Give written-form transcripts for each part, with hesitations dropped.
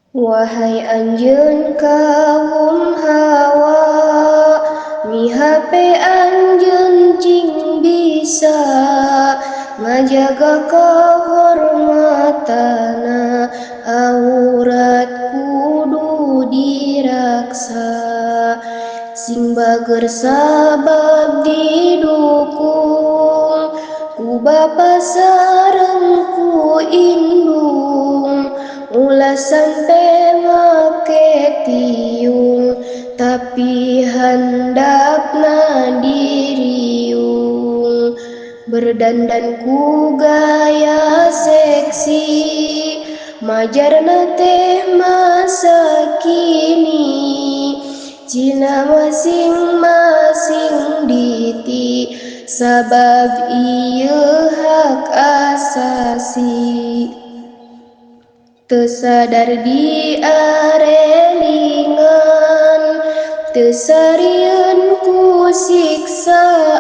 Wahai anjeun kaum hawa, mihape anjeun cing bisa ngajaga kahormatana, aurat kudu diraksa. Sing bager sabab didukung ku bapa sareng ku indung, ulah sampe make tiung tapi handapna diriung. Berdandan ku gaya seksi, majarna teh masa kini. Cina masing-masing diti, sabab ieu hak asasi. Teu sadar diarelingan, teu sarieun ku siksaan.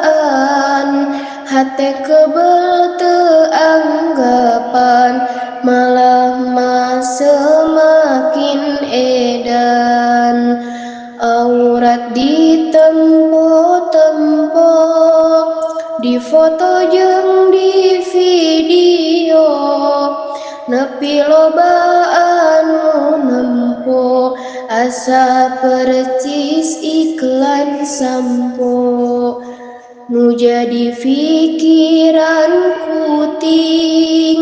Hate kebel teu anggapan, malah mah semakin edan. Aurat ditempo-tempo, difoto jeung di video. Nepi loba anu nempo, asa percis iklan sampo. Nu jadi pikiran kuting,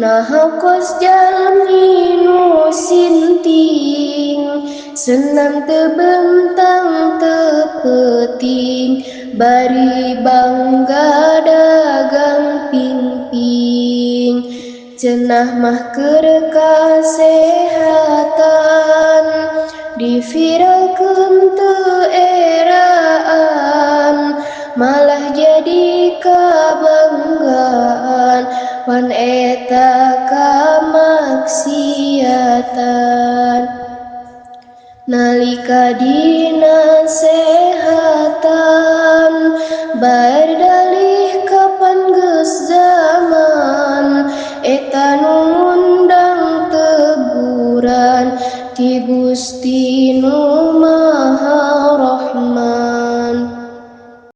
naha kos jalmi nu sinting. Senam teu bentang teu peuting, bari bangga dagang pingping. Cenah mah keur kasehatan, diviralkeun teu eraan. Malah jadi kabanggaan, pan eta kamaksiatan. Nalika dinasehatan, berdalih kapan geus zaman. Eta nu ngundang teguran ti Gusti nu